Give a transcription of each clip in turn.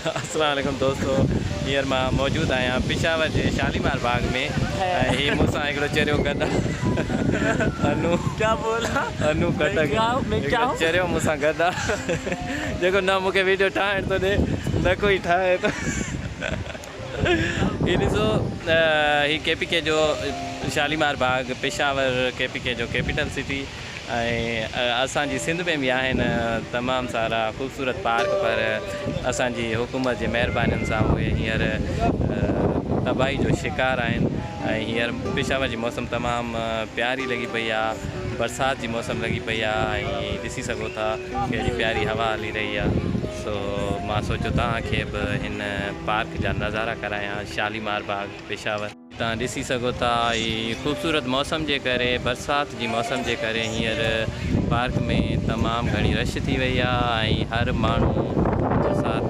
السلام عليڪم دوستو هينئر مان موجود آهيان پشاور جي شاليمار باغ ۾ ۽ هي مون سان هڪڙو چريو گڏ انو ڪيا بولا انو ڪٽڪ هڪڙو چريو مون سان گڏ آ جيڪو نه مون کي ويڊيو ٺاهڻ ٿو ڏي نه ڪوئي ٺاهي ٿو هي ڏسو هي ڪي پي ڪي جو شاليمار باغ پشاور ڪي پي ڪي جو ڪيپيٽل سٽي ۽ اسان جي سنڌ ۾ به آهن تمام سارا خوبصورت پارڪ پر اسان جي حڪومت جي مهربانين سان اهي هينئر تباهي جو شڪار آهن ۽ هينئر پشاور جي موسم تمام پياري لڳي پئي آهي برسات جي موسم لڳي پئي آهي ۽ ڏسي سگهو ٿا ڪهڙي پياري هوا هلي رهي آهي سو مان سوچيو توهان کي به هن پارڪ جا نظارا ڪرايان شاليمار باغ پشاور. توهان ڏسي سگهو ٿا هي خوبصورت موسم جي ڪري برسات جي موسم جي ڪري هينئر پارڪ ۾ تمام گهڻي رش ٿي وئي آهي ۽ هر ماڻهو برسات.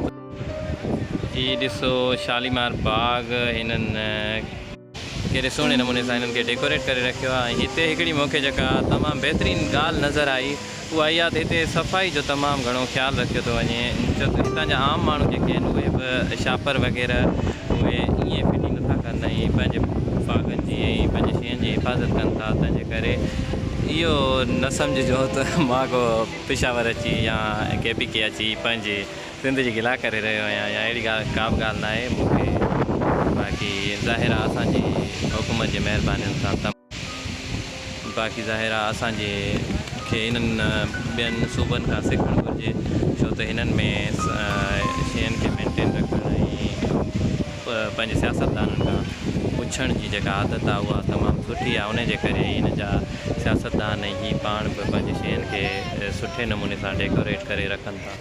هي ڏسو شاليمار باغ هنن ڪهڙي سهڻي نموني سان هنن کي ڊيڪوريٽ ڪري رکيو آهي ۽ هتي هڪڙي مونکي جيڪا تمام بهترين ڳالهه نظر آئي اها اها ته هتي صفائي جو تمام گهڻو خيال رکيو ٿو وڃي ڇو ته هتان جا عام ماڻهو جيڪي آهن اهي به شاپر وغيره اهي ائين ڦٽي نٿا ڪن ۽ پنهنجي باغن جي ۽ پنهنجي شين جي حفاظت ڪن ٿا تنهن جي ڪري اهو نه سمجهجو ته مان ڪو پشاور اچي يا ڪي پي ڪي اچي پنهنجي سنڌ جي گلا ڪري رهيو آهيان يا اهڙي ڳالهه ڪا به ڳالهه ناهي مون کي باقي ظاهر آهي اسان جي حڪومت جي مهربانين سان تمام باقي ظاهر آ اسان جي کي انهن ٻين صوبن کان سکڻ گهرجي ڇو ته هنن ۾ شين کي مينٽين رکڻ ۽ پنهنجي سياستدانن کان پڇڻ جي جيڪا عادت آ اها تمام سٺي آ انهي جي ڪري ئي هن جا سياستدان ۽ هي پاڻ به پنهنجي شين کي سٺي نموني سان ڊيڪوريٽ ڪري رکن ٿا.